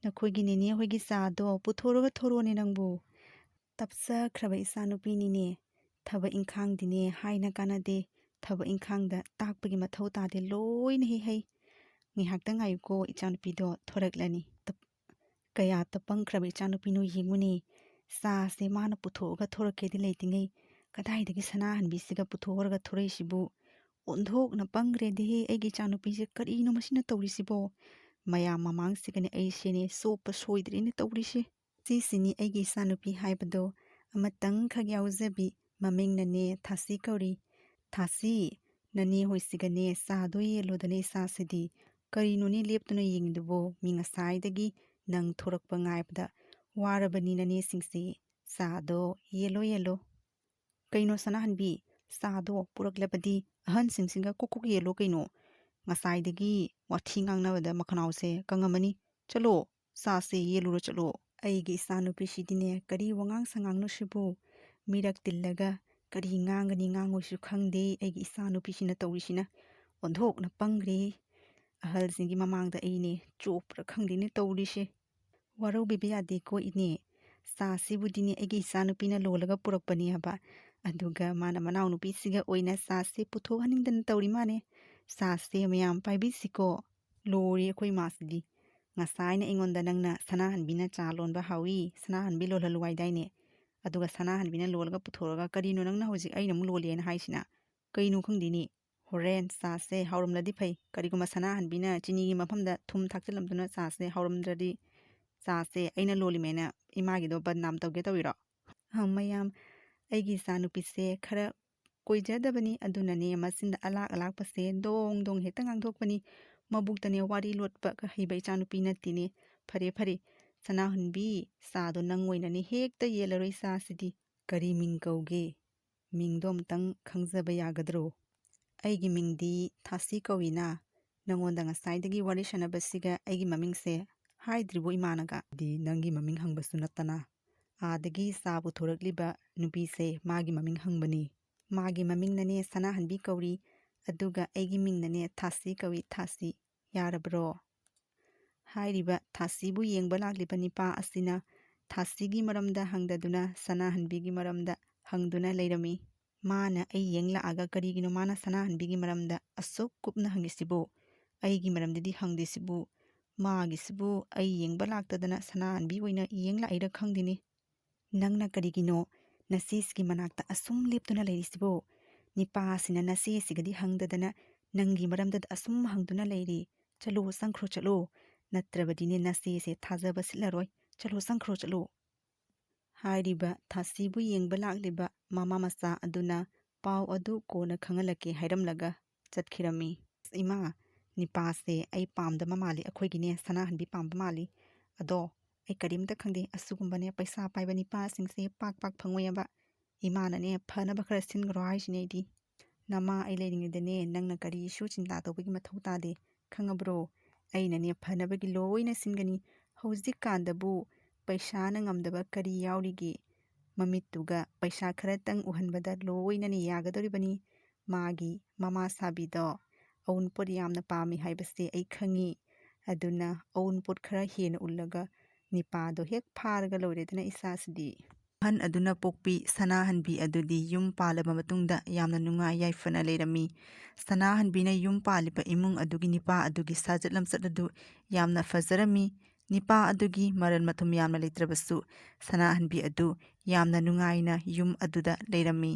ꯅꯈꯣꯏꯒꯤ ꯅꯦꯅꯦ ꯍꯣꯏꯒꯤ ꯆꯥꯗꯣ ꯄꯨꯊꯣꯔꯒ ꯊꯣꯔꯛꯑꯣꯅꯦ ꯅꯪꯕꯨ꯫ ꯇꯞꯆꯈ꯭ꯔꯕ ꯏꯆꯥꯅꯨꯄꯤꯅꯤꯅꯦ꯫ ꯊꯕꯛ ꯏꯪꯈꯥꯡꯗꯤꯅꯦ ꯍꯥꯏꯅ ꯀꯥꯟꯅꯗꯦ꯫ ꯊꯕꯛ ꯏꯪꯈꯥꯡꯗ ꯇꯥꯛꯄꯒꯤ ꯃꯊꯧ ꯇꯥꯗꯦ, ꯂꯣꯏꯅ ꯍꯦꯛ ꯍꯩ꯫ ꯉꯥꯏꯍꯥꯛꯇꯪ ꯉꯥꯏꯌꯨꯀꯣ, ꯏꯆꯥꯅꯨꯄꯤꯗꯣ ꯊꯣꯔꯛꯂꯅꯤ꯫ ꯇꯞ-, ꯀꯌꯥ ꯇꯞꯄꯪꯈ꯭ꯔꯕ ꯏꯆꯥꯅꯨꯄꯤꯅꯣ ꯌꯦꯡꯉꯨꯅꯦ꯫ ꯆꯥꯁꯦ ꯃꯥꯅ ꯄꯨꯊꯣꯛꯑꯒ ꯊꯣꯔꯛꯀꯦꯗꯤ ꯂꯩꯇ꯭ꯔꯤꯉꯩ ꯀꯗꯥꯏꯗꯒꯤ ꯁꯅꯥꯍꯟꯕꯤꯁꯤꯒ ꯄꯨꯊꯣꯛꯑꯒ ꯊꯣꯔꯛꯏꯁꯤꯕꯨ? ꯑꯣꯟꯊꯣꯛꯅ ꯄꯪꯈ꯭ꯔꯦꯗꯦꯍꯦ ꯑꯩꯒꯤ ꯏꯆꯥꯅꯨꯄꯤꯁꯦ, ꯀꯔꯤꯅꯣ ꯃꯁꯤꯅ ꯇꯧꯔꯤꯁꯤꯕꯣ? ꯃꯌꯥꯝ ꯃꯃꯥꯡꯁꯤꯒꯅꯦ ꯑꯩꯁꯦꯅꯦ ꯆꯣꯞꯄ ꯁꯣꯏꯗ꯭ꯔꯦꯅꯦ ꯇꯧꯔꯤꯁꯦ꯫ ꯁꯤꯁꯤꯅꯤ ꯑꯩꯒꯤ ꯏꯆꯥꯅꯨꯄꯤ ꯍꯥꯏꯕꯗꯣ, ꯑꯃꯇꯪꯈꯛ ꯌꯥꯎꯖꯕꯤ, ꯃꯃꯤꯡꯅꯅꯦ ꯊꯥꯁꯤ ꯀꯧꯔꯤ꯫ ꯊꯥꯁꯤ, ꯅꯅꯦ ꯍꯣꯏꯁꯤꯒꯅꯦ ꯆꯥꯗꯣ ꯌꯦꯜꯂꯣꯗꯅꯦ ꯏꯆꯥꯁꯤꯗꯤ꯫ ꯀꯔꯤꯅꯣꯅꯦ ꯂꯦꯞꯇꯨꯅ ꯌꯦꯡꯉꯤꯗꯨꯕꯣ? ꯃꯤ ꯉꯁꯥꯏꯗꯒꯤ ꯅꯪ ꯊꯣꯔꯛꯄ ꯉꯥꯏꯕꯗ ꯋꯥꯔꯕꯅꯤ ꯅꯅꯦꯁꯤꯡꯁꯤ꯫ ꯆꯥꯗꯣ ꯌꯦꯜꯂꯣ, ꯌꯦꯜꯂꯣ꯫ ꯀꯩꯅꯣ ꯁꯅꯥꯍꯟꯕꯤ, ꯆꯥꯗꯣ ꯄꯨꯔꯛꯂꯕꯗꯤ ꯑꯍꯟꯁꯤꯡꯁꯤꯒ ꯀꯣꯛ ꯀꯣꯛ ꯌꯦꯜꯂꯣ ꯀꯩꯅꯣ꯫ ꯉꯁꯥꯏꯗꯒꯤ ꯋꯥꯊꯤ ꯉꯥꯡꯅꯕꯗ ꯃꯈꯅꯥꯎꯁꯦ ꯀꯪꯉꯝꯃꯅꯤ꯫ ꯆꯠꯂꯣ, ꯆꯥꯁꯦ ꯌꯦꯜꯂꯨꯔꯣ ꯆꯠꯂꯣ꯫ ꯑꯩꯒꯤ ꯏꯆꯥꯅꯨꯄꯤꯁꯤꯗꯤꯅꯦ ꯀꯔꯤ ꯋꯥꯉꯥꯡ ꯁꯉꯥꯡꯅꯣ ꯁꯤꯕꯨ? ꯃꯤꯔꯛ ꯇꯤꯜꯂꯒ ꯀꯔꯤ ꯉꯥꯡꯒꯅꯤ ꯉꯥꯡꯉꯣꯏꯁꯨ ꯈꯪꯗꯦ ꯑꯩꯒꯤ ꯏꯆꯥꯅꯨꯄꯤꯁꯤꯅ ꯇꯧꯔꯤꯁꯤꯅ꯫ ꯑꯣꯟꯊꯣꯛꯅ ꯄꯪꯈ꯭ꯔꯦ꯫ ꯑꯍꯜꯁꯤꯡꯒꯤ ꯃꯃꯥꯡꯗ ꯑꯩꯅꯦ ꯆꯣꯞꯄ꯭ꯔꯥ ꯈꯪꯗꯦꯅꯦ ꯇꯧꯔꯤꯁꯦ꯫ ꯋꯥꯔꯧꯕꯤꯕ ꯌꯥꯗꯦꯀꯣ ꯏꯅꯦ꯫ ꯆꯥꯁꯤꯕꯨꯗꯤꯅꯦ ꯑꯩꯒꯤ ꯏꯆꯥꯅꯨꯄꯤꯅ ꯂꯣꯜꯂꯒ ꯄꯨꯔꯛꯄꯅꯦ ꯍꯥꯏꯕ꯫ ꯑꯗꯨꯒ ꯃꯥꯅ ꯃꯅꯥꯎꯅꯨꯄꯤꯁꯤꯒ ꯑꯣꯏꯅ ꯆꯥꯁꯦ ꯄꯨꯊꯣꯛꯍꯟꯅꯤꯡꯗꯅ ꯇꯧꯔꯤ ꯃꯥꯅꯦ꯫ ꯆꯥꯁꯦ ꯃꯌꯥꯝ ꯄꯥꯏꯕꯤꯁꯤꯀꯣ꯫ ꯂꯣꯏꯔꯦ ꯑꯩꯈꯣꯏ ꯏꯃꯥꯁꯤꯗꯤ꯫ ꯉꯁꯥꯏꯅ ꯑꯩꯉꯣꯟꯗ ꯅꯪꯅ ꯁꯅꯥꯍꯟꯕꯤꯅ ꯆꯥ ꯂꯣꯟꯕ ꯍꯥꯎꯏ, ꯁꯅꯥꯍꯟꯕꯤ ꯂꯣꯜꯍꯜꯂꯨ ꯍꯥꯏꯗꯥꯏꯅꯦ? ꯑꯗꯨꯒ ꯁꯅꯥꯍꯟꯕꯤꯅ ꯂꯣꯜꯂꯒ ꯄꯨꯊꯣꯔꯒ ꯀꯔꯤꯅꯣ ꯅꯪꯅ ꯍꯧꯖꯤꯛ ꯑꯩꯅ ꯑꯃꯨꯛ ꯂꯣꯜꯂꯦꯅ ꯍꯥꯏꯁꯤꯅ? ꯀꯩꯅꯣ ꯈꯪꯗꯦꯅꯦ꯫ ꯍꯣꯔꯦꯟ ꯆꯥꯁꯦ ꯍꯥꯎꯔꯝꯂꯗꯤ ꯐꯩ꯫ ꯀꯔꯤꯒꯨꯝꯕ ꯁꯅꯥꯍꯟꯕꯤꯅ ꯆꯤꯅꯤꯒꯤ ꯃꯐꯝꯗ ꯊꯨꯝ ꯊꯥꯛꯆꯤꯜꯂꯝꯗꯨꯅ ꯆꯥꯁꯦ ꯍꯥꯎꯔꯝꯗ꯭ꯔꯗꯤ, ꯆꯥꯁꯦ ꯑꯩꯅ ꯂꯣꯜꯂꯤꯃꯦꯅ ꯏꯃꯥꯒꯤꯗꯣ ꯕꯗꯅꯥꯝ ꯇꯧꯒꯦ ꯇꯧꯔꯤꯔꯣ? ꯑ, ꯃꯌꯥꯝ, ꯑꯩꯒꯤ ꯏꯆꯥꯅꯨꯄꯤꯁꯦ ꯈꯔ ꯀꯣꯏꯖꯗꯕꯅꯤ, ꯑꯗꯨꯅꯅꯦ ꯃꯆꯤꯟꯗ ꯑꯂꯥꯛ ꯑꯂꯥꯛꯄꯁꯦ ꯗꯣꯡ ꯗꯣꯡ ꯍꯦꯛꯇ ꯉꯥꯡꯊꯣꯛꯄꯅꯤ꯫ ꯃꯕꯨꯛꯇꯅꯦ ꯋꯥꯔꯤ ꯂꯣꯠꯄꯒ ꯍꯩꯕ ꯏꯆꯥꯅꯨꯄꯤ ꯅꯠꯇꯦꯅꯦ꯫ ꯐꯔꯦ ꯐꯔꯦ, ꯁꯅꯥꯍꯟꯕꯤ, ꯆꯥꯗꯣ ꯅꯪ ꯑꯣꯏꯅꯅꯦ ꯍꯦꯛꯇ ꯌꯦꯜꯂꯔꯣꯏ ꯆꯥꯁꯤꯗꯤ꯫ ꯀꯔꯤ ꯃꯤꯡ ꯀꯧꯒꯦ? ꯃꯤꯡꯗꯣ ꯑꯝꯇꯪ ꯈꯪꯖꯕ ꯌꯥꯒꯗ꯭ꯔꯣ? ꯑꯩꯒꯤ ꯃꯤꯡꯗꯤ ꯊꯥꯁꯤ ꯀꯧꯏꯅ꯫ ꯅꯉꯣꯟꯗ ꯉꯁꯥꯏꯗꯒꯤ ꯋꯥꯔꯤ ꯁꯥꯟꯅꯕꯁꯤꯒ ꯑꯩꯒꯤ ꯃꯃꯤꯡꯁꯦ ꯍꯥꯏꯗ꯭ꯔꯤꯕꯣ ꯏꯃꯥꯅꯒ? ꯗꯤ ꯅꯪꯒꯤ ꯃꯃꯤꯡ ꯍꯪꯕꯁꯨ ꯅꯠꯇꯅ꯫ ꯑꯥꯗꯒꯤ ꯆꯥ ꯄꯨꯊꯣꯔꯛꯂꯤꯕ ꯅꯨꯄꯤꯁꯦ ꯃꯥꯒꯤ ꯃꯃꯤꯡ ꯍꯪꯕꯅꯤ꯫ ꯃꯥꯒꯤ ꯃꯃꯤꯡꯅꯅꯦ ꯁꯅꯥꯍꯟꯕꯤ ꯀꯧꯔꯤ, ꯑꯗꯨꯒ ꯑꯩꯒꯤ ꯃꯤꯡꯅꯅꯦ ꯊꯥꯁꯤ ꯀꯧꯏ, ꯊꯥꯁꯤ꯫ ꯌꯥꯔꯕ꯭ꯔꯣ? ꯍꯥꯏꯔꯤꯕ ꯊꯥꯁꯤꯕꯨ ꯌꯦꯡꯕ ꯂꯥꯛꯂꯤꯕ ꯅꯤꯄꯥ ꯑꯁꯤꯅ ꯊꯥꯁꯤꯒꯤ ꯃꯔꯝꯗ ꯍꯪꯗꯗꯨꯅ ꯁꯅꯥꯍꯟꯕꯤꯒꯤ ꯃꯔꯝꯗ ꯍꯪꯗꯨꯅ ꯂꯩꯔꯝꯃꯤ꯫ ꯃꯥꯅ ꯑꯩ ꯌꯦꯡꯂꯛꯑꯒ ꯀꯔꯤꯒꯤꯅꯣ ꯃꯥꯅ ꯁꯅꯥꯍꯟꯕꯤꯒꯤ ꯃꯔꯝꯗ ꯑꯁꯨꯛ ꯀꯨꯞꯅ ꯍꯪꯉꯤꯁꯤꯕꯨ? ꯑꯩꯒꯤ ꯃꯔꯝꯗꯗꯤ ꯍꯪꯗꯦꯁꯤꯕꯨ? ꯃꯥꯒꯤꯁꯤꯕꯨ ꯑꯩ ꯌꯦꯡꯕ ꯂꯥꯛꯇꯗꯅ ꯁꯅꯥꯍꯟꯕꯤ ꯑꯣꯏꯅ ꯌꯦꯡ ꯂꯥꯛꯏꯔ ꯈꯪꯗꯦꯅꯦ꯫ ꯅꯪꯅ ꯀꯔꯤꯒꯤꯅꯣ ꯅꯆꯦꯁꯤꯒꯤ ꯃꯅꯥꯛꯇ ꯑꯁꯨꯝ ꯂꯦꯞꯇꯨꯅ ꯂꯩꯔꯤꯁꯤꯕꯣ? ꯅꯤꯄꯥꯁꯤꯅ ꯅꯆꯦꯁꯤꯒꯗꯤ ꯍꯪꯗꯗꯅ ꯅꯪꯒꯤ ꯃꯔꯝꯗꯗ ꯑꯁꯨꯝ ꯍꯪꯗꯨꯅ ꯂꯩꯔꯤ꯫ ꯆꯠꯂꯣ, ꯆꯪꯈ꯭ꯔꯣ, ꯆꯠꯂꯣ꯫ ꯅꯠꯇ꯭ꯔꯕꯗꯤꯅꯦ ꯅꯆꯦꯁꯦ ꯊꯥꯖꯕ ꯁꯤꯠꯂꯔꯣꯏ꯫ ꯆꯠꯂꯣ, ꯆꯪꯈ꯭ꯔꯣ, ꯆꯠꯂꯣ꯫ ꯍꯥꯏꯔꯤꯕ ꯊꯥꯁꯤꯕꯨ ꯌꯦꯡꯕ ꯂꯥꯛꯂꯤꯕ ꯃꯃꯥ ꯃꯆꯥ ꯑꯗꯨꯅ ꯄꯥꯎ ꯑꯗꯨ ꯀꯣꯟꯅ ꯈꯪꯍꯜꯂꯛꯀꯦ ꯍꯥꯏꯔꯝꯂꯒ ꯆꯠꯈꯤꯔꯝꯃꯤ꯫ "ꯏꯃꯥ, ꯅꯤꯄꯥꯁꯦ ꯑꯩ ꯄꯥꯝꯗꯕ ꯃꯥꯜꯂꯤ, ꯑꯩꯈꯣꯏꯒꯤꯅꯦ ꯁꯅꯥꯍꯟꯕꯤ ꯄꯥꯝꯕ ꯃꯥꯜꯂꯤ꯫ ꯑꯗꯣ ꯑꯩ ꯀꯔꯤꯝꯇ ꯈꯪꯗꯦ, ꯑꯁꯤꯒꯨꯝꯕꯅꯦ ꯄꯩꯁꯥ ꯄꯥꯏꯕ ꯅꯤꯄꯥꯁꯤꯡꯁꯦ ꯄꯥꯛ ꯄꯥꯛ ꯐꯪꯉꯣꯏꯑꯕ꯫ ꯏꯃꯥꯅꯅꯦ ꯐꯅꯕ ꯈꯔ ꯁꯤꯟꯈ꯭ꯔꯣ ꯍꯥꯏꯁꯤꯅꯦ ꯑꯩꯗꯤ꯫ ꯅꯃꯥ ꯑꯩ ꯂꯩꯔꯤꯉꯩꯗꯅꯦ ꯅꯪꯅ ꯀꯔꯤꯁꯨ ꯆꯤꯟꯇꯥ ꯇꯧꯕꯒꯤ ꯃꯊꯧ ꯇꯥꯗꯦ, ꯈꯪꯉꯕ꯭ꯔꯣ? ꯑꯩꯅꯅꯦ ꯐꯅꯕꯒꯤ ꯂꯣꯏꯅ ꯁꯤꯟꯒꯅꯤ꯫ ꯍꯧꯖꯤꯛꯀꯥꯟꯗꯕꯨ ꯄꯩꯁꯥꯅ ꯉꯝꯗꯕ ꯀꯔꯤ ꯌꯥꯎꯔꯤꯒꯦ? ꯃꯃꯤꯠꯇꯨꯒ ꯄꯩꯁꯥ ꯈꯔꯇꯪ ꯎꯍꯟꯕꯗ ꯂꯣꯏꯅꯅ ꯌꯥꯒꯗꯧꯔꯤꯕꯅꯤ꯫ ꯃꯥꯒꯤ ꯃꯃꯥ ꯁꯥꯕꯤꯗꯣ ꯑꯎꯟꯄꯣꯠ ꯌꯥꯝꯅ ꯄꯥꯝꯃꯤ ꯍꯥꯏꯕꯁꯦ ꯑꯩ ꯈꯪꯉꯤ꯫ ꯑꯗꯨꯅ ꯑꯎꯟꯄꯣꯠ ꯈꯔ ꯍꯦꯟꯅ ꯎꯠꯂꯒ ꯅꯤꯄꯥꯗꯣ ꯍꯦꯛ ꯐꯥꯔꯒ ꯂꯣꯏꯔꯦꯗꯅ ꯏꯆꯥꯁꯤꯗꯤ꯫" ꯑꯍꯟ ꯑꯗꯨꯅ ꯄꯣꯛꯄꯤ ꯁꯅꯥꯍꯟꯕꯤ ꯑꯗꯨꯗꯤ ꯌꯨꯝ ꯄꯥꯜꯂꯕ ꯃꯇꯨꯡꯗ ꯌꯥꯝꯅ ꯅꯨꯡꯉꯥꯏ ꯌꯥꯏꯐꯅ ꯂꯩꯔꯝꯃꯤ꯫ ꯁꯅꯥꯍꯟꯕꯤꯅ ꯌꯨꯝ ꯄꯥꯜꯂꯤꯕ ꯏꯃꯨꯡ ꯑꯗꯨꯒꯤ ꯅꯤꯄꯥ ꯑꯗꯨꯒꯤ ꯁꯥꯖꯠ ꯂꯝꯆꯠ ꯑꯗꯨ ꯌꯥꯝꯅ ꯐꯖꯔꯝꯃꯤ꯫ ꯅꯤꯄꯥ ꯑꯗꯨꯒꯤ ꯃꯔꯟ ꯃꯊꯨꯝ ꯌꯥꯝꯅ ꯂꯩꯇ꯭ꯔꯕꯁꯨ ꯁꯅꯥꯍꯟꯕꯤ ꯑꯗꯨ ꯌꯥꯝꯅ ꯅꯨꯡꯉꯥꯏꯅ ꯌꯨꯝ ꯑꯗꯨꯗ ꯂꯩꯔꯝꯃꯤ꯫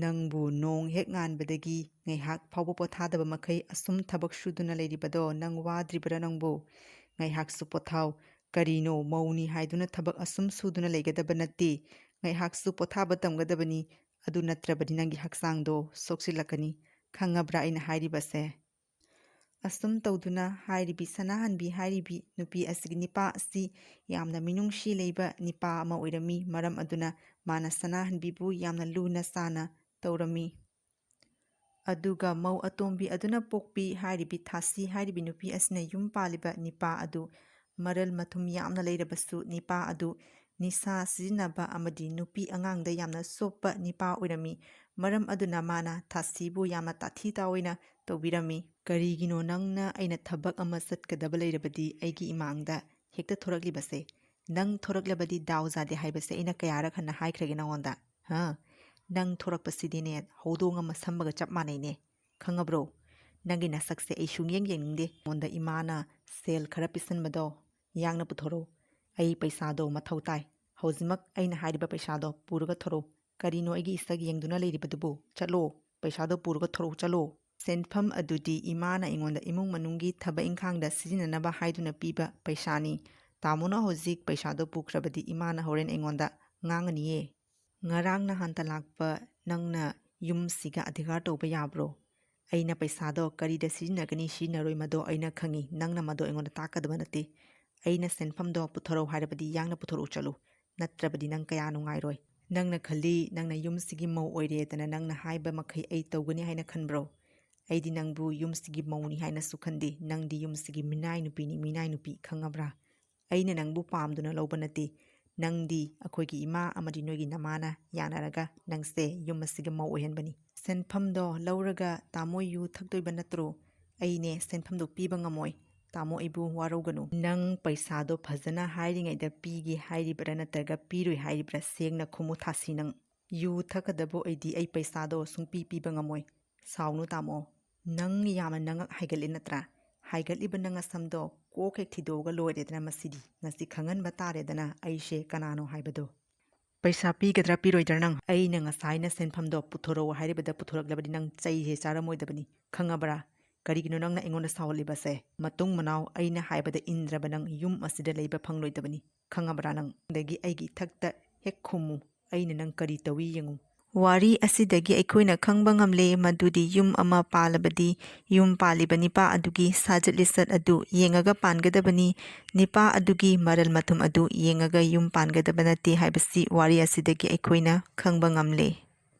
"ꯅꯪꯕꯨ ꯅꯣꯡ ꯍꯦꯛ ꯉꯥꯟꯕꯗꯒꯤ ꯉꯥꯏꯍꯥꯛ ꯐꯥꯎꯕ ꯄꯣꯊꯥꯗꯕ ꯃꯈꯩ ꯑꯁꯨꯝ ꯊꯕꯛ ꯁꯨꯗꯨꯅ ꯂꯩꯔꯤꯕꯗꯣ ꯅꯪ ꯋꯥꯗ꯭ꯔꯤꯕ꯭ꯔꯥ ꯅꯪꯕꯨ? ꯉꯥꯏꯍꯥꯛꯁꯨ ꯄꯣꯊꯥꯎ꯫ ꯀꯔꯤꯅꯣ, ꯃꯧꯅꯤ ꯍꯥꯏꯗꯨꯅ ꯊꯕꯛ ꯑꯁꯨꯝ ꯁꯨꯗꯨꯅ ꯂꯩꯒꯗꯕ ꯅꯠꯇꯦ꯫ ꯉꯥꯏꯍꯥꯛꯁꯨ ꯄꯣꯊꯥꯕ ꯇꯝꯒꯗꯕꯅꯤ꯫ ꯑꯗꯨ ꯅꯠꯇ꯭ꯔꯕꯗꯤ ꯅꯪꯒꯤ ꯍꯛꯆꯥꯡꯗꯣ ꯁꯣꯛꯆꯤꯜꯂꯛꯀꯅꯤ꯫ ꯈꯪꯉꯕ꯭ꯔꯥ ꯑꯩꯅ ꯍꯥꯏꯔꯤꯕꯁꯦ? ꯑꯁꯨꯝ ꯇꯧꯗꯨꯅ ꯍꯥꯏꯔꯤꯕꯤ ꯁꯅꯥꯍꯟꯕꯤ ꯍꯥꯏꯔꯤꯕꯤ ꯅꯨꯄꯤ ꯑꯁꯤꯒꯤ ꯅꯤꯄꯥ ꯑꯁꯤ ꯌꯥꯝꯅ ꯃꯤꯅꯨꯡꯁꯤ ꯂꯩꯕ ꯅꯤꯄꯥ ꯑꯃ ꯑꯣꯏꯔꯝꯃꯤ꯫ ꯃꯔꯝ ꯑꯗꯨꯅ ꯃꯥꯅ ꯁꯅꯥꯍꯟꯕꯤꯕꯨ ꯌꯥꯝꯅ ꯂꯨꯅ ꯆꯥꯅ ꯇꯧꯔꯝꯃꯤ꯫ ꯑꯗꯨꯒ ꯃꯧ ꯑꯇꯣꯝꯕꯤ ꯑꯗꯨꯅ ꯄꯣꯛꯄꯤ ꯍꯥꯏꯔꯤꯕꯤ ꯊꯥꯁꯤ ꯍꯥꯏꯔꯤꯕꯤ ꯅꯨꯄꯤ ꯑꯁꯤꯅ ꯌꯨꯝ ꯄꯥꯜꯂꯤꯕ ꯅꯤꯄꯥ ꯑꯗꯨ ꯃꯔꯜ ꯃꯊꯨꯝ ꯌꯥꯝꯅ ꯂꯩꯔꯕꯁꯨ ꯅꯤꯄꯥ ꯑꯗꯨ ꯅꯤꯁꯥ ꯁꯤꯖꯤꯟꯅꯕ ꯑꯃꯗꯤ ꯅꯨꯄꯤ ꯑꯉꯥꯡꯗ ꯌꯥꯝꯅ ꯆꯣꯞꯄ ꯅꯤꯄꯥ ꯑꯣꯏꯔꯝꯃꯤ꯫ ꯃꯔꯝ ꯑꯗꯨꯅ ꯃꯥꯅ ꯊꯥꯁꯤꯕꯨ ꯌꯥꯝꯅ ꯇꯥꯊꯤ ꯇꯥꯑꯣꯏꯅ ꯇꯧꯕꯤꯔꯝꯃꯤ꯫ "ꯀꯔꯤꯒꯤꯅꯣ ꯅꯪꯅ ꯑꯩꯅ ꯊꯕꯛ ꯑꯃ ꯆꯠꯀꯗꯕ ꯂꯩꯔꯕꯗꯤ ꯑꯩꯒꯤ ꯏꯃꯥꯡꯗ ꯍꯦꯛꯇ ꯊꯣꯔꯛꯂꯤꯕꯁꯦ? ꯅꯪ ꯊꯣꯔꯛꯂꯕꯗꯤ ꯗꯥꯎ ꯌꯥꯗꯦ ꯍꯥꯏꯕꯁꯦ ꯑꯩꯅ ꯀꯌꯥꯔꯛ ꯍꯟꯅ ꯍꯥꯏꯈ꯭ꯔꯒꯦ ꯅꯉꯣꯟꯗ? ꯍꯥ? ꯅꯪ ꯊꯣꯔꯛꯄꯁꯤꯗꯤꯅꯦ, ꯍꯧꯗꯣꯡ ꯑꯃ ꯁꯝꯕꯒ ꯆꯞ ꯃꯥꯟꯅꯩꯅꯦ꯫ ꯈꯪꯉꯕ꯭ꯔꯣ? ꯅꯪꯒꯤ ꯅꯁꯛꯁꯦ ꯑꯩ ꯁꯨꯡꯌꯦꯡ ꯌꯦꯡꯅꯤꯡꯗꯦ꯫ ꯑꯩꯉꯣꯟꯗ ꯏꯃꯥꯅ ꯁꯦꯜ ꯈꯔ ꯄꯤꯁꯟꯕꯗꯣ ꯌꯥꯡꯅ ꯄꯨꯊꯣꯔꯛꯎ꯫ ꯑꯩ ꯄꯩꯁꯥꯗꯣ ꯃꯊꯧ ꯇꯥꯏ꯫ ꯍꯧꯖꯤꯛꯃꯛ ꯑꯩꯅ ꯍꯥꯏꯔꯤꯕ ꯄꯩꯁꯥꯗꯣ ꯄꯨꯔꯒ ꯊꯣꯔꯛꯎ꯫ ꯀꯔꯤꯅꯣ ꯑꯩꯒꯤ ꯏꯁꯛ ꯌꯦꯡꯗꯨꯅ ꯂꯩꯔꯤꯕꯗꯨꯕꯨ? ꯆꯠꯂꯣ, ꯄꯩꯁꯥꯗꯣ ꯄꯨꯔꯒ ꯊꯣꯔꯛꯎ, ꯆꯠꯂꯣ꯫ ꯁꯦꯟꯐꯝ ꯑꯗꯨꯗꯤ ꯏꯃꯥꯅ ꯑꯩꯉꯣꯟꯗ ꯏꯃꯨꯡ ꯃꯅꯨꯡꯒꯤ ꯊꯕꯛ ꯏꯪꯈꯥꯡꯗ ꯁꯤꯖꯤꯟꯅꯅꯕ ꯍꯥꯏꯗꯨꯅ ꯄꯤꯕ ꯄꯩꯁꯥꯅꯤ꯫ ꯇꯥꯃꯣꯅ ꯍꯧꯖꯤꯛ ꯄꯩꯁꯥꯗꯣ ꯄꯨꯈ꯭ꯔꯕꯗꯤ ꯏꯃꯥꯅ ꯍꯣꯔꯦꯟ ꯑꯩꯉꯣꯟꯗ ꯉꯥꯡꯉꯅꯤꯌꯦ꯫ ꯉꯔꯥꯡ ꯅꯍꯥꯟꯇ ꯂꯥꯛꯄ ꯅꯪꯅ ꯌꯨꯝꯁꯤꯒ ꯑꯙꯤꯀꯥꯔ ꯇꯧꯕ ꯌꯥꯕ꯭ꯔꯣ? ꯑꯩꯅ ꯄꯩꯁꯥꯗꯣ ꯀꯔꯤꯗ ꯁꯤꯖꯤꯟꯅꯒꯅꯤ ꯁꯤꯖꯤꯟꯅꯔꯣꯏ ꯃꯗꯣ ꯑꯩꯅ ꯈꯪꯉꯤ, ꯅꯪꯅ ꯃꯗꯣ ꯑꯩꯉꯣꯟꯗ ꯇꯥꯛꯀꯗꯕ ꯅꯠꯇꯦ꯫ ꯑꯩꯅ ꯁꯦꯟꯐꯝꯗꯣ ꯄꯨꯊꯣꯔꯛꯎ ꯍꯥꯏꯔꯕꯗꯤ ꯌꯥꯡꯅ ꯄꯨꯊꯣꯔꯛꯎ ꯆꯠꯂꯨ, ꯅꯠꯇ꯭ꯔꯕꯗꯤ ꯅꯪ ꯀꯌꯥ ꯅꯨꯡꯉꯥꯏꯔꯣꯏ꯫ ꯅꯪꯅ ꯈꯜꯂꯤ ꯅꯪꯅ ꯌꯨꯝꯁꯤꯒꯤ ꯃꯧ ꯑꯣꯏꯔꯦꯗꯅ ꯅꯪꯅ ꯍꯥꯏꯕ ꯃꯈꯩ ꯑꯩ ꯇꯧꯒꯅꯤ ꯍꯥꯏꯅ ꯈꯟꯕ꯭ꯔꯣ? ꯑꯩꯗꯤ ꯅꯪꯕꯨ ꯌꯨꯝꯁꯤꯒꯤ ꯃꯧꯅꯤ ꯍꯥꯏꯅꯁꯨ ꯈꯟꯗꯦ, ꯅꯪꯗꯤ ꯌꯨꯝꯁꯤꯒꯤ ꯃꯤꯅꯥꯏ ꯅꯨꯄꯤꯅꯤ, ꯃꯤꯅꯥꯏ ꯅꯨꯄꯤ, ꯈꯪꯉꯕ꯭ꯔꯥ? ꯑꯩꯅ ꯅꯪꯕꯨ ꯄꯥꯝꯗꯨꯅ ꯂꯧꯕ ꯅꯠꯇꯦ, ꯅꯪꯗꯤ ꯑꯩꯈꯣꯏꯒꯤ ꯏꯃꯥ ꯑꯃꯗꯤ ꯅꯣꯏꯒꯤ ꯅꯃꯥꯅ ꯌꯥꯅꯔꯒ ꯅꯪꯁꯦ ꯌꯨꯝ ꯑꯁꯤꯒꯤ ꯃꯧ ꯑꯣꯏꯍꯟꯕꯅꯤ꯫ ꯁꯦꯟꯐꯝꯗꯣ ꯂꯧꯔꯒ ꯇꯥꯃꯣ ꯌꯨ ꯊꯛꯇꯣꯏꯕ ꯅꯠꯇ꯭ꯔꯣ? ꯑꯩꯅꯦ ꯁꯦꯟꯐꯝꯗꯣ ꯄꯤꯕ ꯉꯝꯃꯣꯏ꯫ ꯇꯥꯃꯣ ꯑꯩꯕꯨ ꯋꯥꯔꯧꯒꯅꯨ꯫ ꯅꯪ ꯄꯩꯁꯥꯗꯣ ꯐꯖꯅ ꯍꯥꯏꯔꯤꯉꯩꯗ ꯄꯤꯒꯦ ꯍꯥꯏꯔꯤꯕ꯭ꯔꯥ ꯅꯠꯇ꯭ꯔꯒ ꯄꯤꯔꯣꯏ ꯍꯥꯏꯔꯤꯕ꯭ꯔꯥ? ꯁꯦꯡꯅ ꯈꯨꯝꯃꯨ ꯊꯥꯁꯤ ꯅꯪ꯫ ꯌꯨ ꯊꯛꯀꯗꯕ ꯑꯣꯏꯗꯤ ꯑꯩ ꯄꯩꯁꯥꯗꯣ ꯁꯨꯡꯄꯤ ꯄꯤꯕ ꯉꯝꯃꯣꯏ꯫ ꯁꯥꯎꯅꯨ ꯇꯥꯃꯣ꯫ ꯅꯪ ꯌꯥꯝꯅ ꯅꯉꯛ ꯍꯥꯏꯒꯠꯂꯦ ꯅꯠꯇ꯭ꯔꯥ? ꯍꯥꯏꯒꯠꯂꯤꯕ ꯅꯪ ꯑꯁꯝꯗꯣ ꯀꯣꯛ ꯍꯦꯛ ꯊꯤꯗꯣꯛꯑꯒ ꯂꯣꯏꯔꯦꯗꯅ ꯃꯁꯤꯗꯤ꯫ ꯉꯁꯤ ꯈꯪꯍꯟꯕ ꯇꯥꯔꯦꯗꯅ ꯑꯩꯁꯦ ꯀꯅꯥꯅꯣ ꯍꯥꯏꯕꯗꯣ꯫ ꯄꯩꯁꯥ ꯄꯤꯒꯗ꯭ꯔꯥ ꯄꯤꯔꯣꯏꯗ꯭ꯔꯥ ꯅꯪ? ꯑꯩꯅ ꯉꯁꯥꯏꯅ ꯁꯦꯟꯐꯝꯗꯣ ꯄꯨꯊꯣꯔꯛꯑꯣ ꯍꯥꯏꯔꯤꯕꯗ ꯄꯨꯊꯣꯔꯛꯂꯕꯗꯤ ꯅꯪ ꯆꯩꯁꯦ ꯆꯥꯔꯝꯃꯣꯏꯗꯕꯅꯤ, ꯈꯪꯉꯕ꯭ꯔꯥ? ꯀꯔꯤꯒꯤꯅꯣ ꯅꯪꯅ ꯑꯩꯉꯣꯟꯗ ꯁꯥꯎꯍꯜꯂꯤꯕꯁꯦ? ꯃꯇꯨꯡ ꯃꯅꯥꯎ ꯑꯩꯅ ꯍꯥꯏꯕꯗ ꯏꯟꯗ꯭ꯔꯕ ꯅꯪ ꯌꯨꯝ ꯑꯁꯤꯗ ꯂꯩꯕ ꯐꯪꯂꯣꯏꯗꯕꯅꯤ, ꯈꯪꯉꯕ꯭ꯔꯥ ꯅꯪ? ꯑꯗꯒꯤ ꯑꯩꯒꯤ ꯏꯊꯛꯇ ꯍꯦꯛ ꯈꯨꯝꯃꯨ꯫ ꯑꯩꯅ ꯅꯪ ꯀꯔꯤ ꯇꯧꯏ ꯌꯦꯡꯉꯨ꯫ ꯋꯥꯔꯤ ꯑꯁꯤꯗꯒꯤ ꯑꯩꯈꯣꯏꯅ ꯈꯪꯕ ꯉꯝꯂꯦ ꯃꯗꯨꯗꯤ ꯌꯨꯝ ꯑꯃ ꯄꯥꯜꯂꯕꯗꯤ ꯌꯨꯝ ꯄꯥꯜꯂꯤꯕ ꯅꯤꯄꯥ ꯑꯗꯨꯒꯤ ꯁꯥꯖꯠ ꯂꯤꯆꯠ ꯑꯗꯨ ꯌꯦꯡꯉꯒ ꯄꯥꯟꯒꯗꯕꯅꯤ꯫ ꯅꯤꯄꯥ ꯑꯗꯨꯒꯤ ꯃꯔꯜ ꯃꯊꯨꯝ ꯑꯗꯨ ꯌꯦꯡꯉꯒ ꯌꯨꯝ ꯄꯥꯟꯒꯗꯕ ꯅꯠꯇꯦ ꯍꯥꯏꯕꯁꯤ ꯋꯥꯔꯤ ꯑꯁꯤꯗꯒꯤ ꯑꯩꯈꯣꯏꯅ ꯈꯪꯕ ꯉꯝꯂꯦ꯫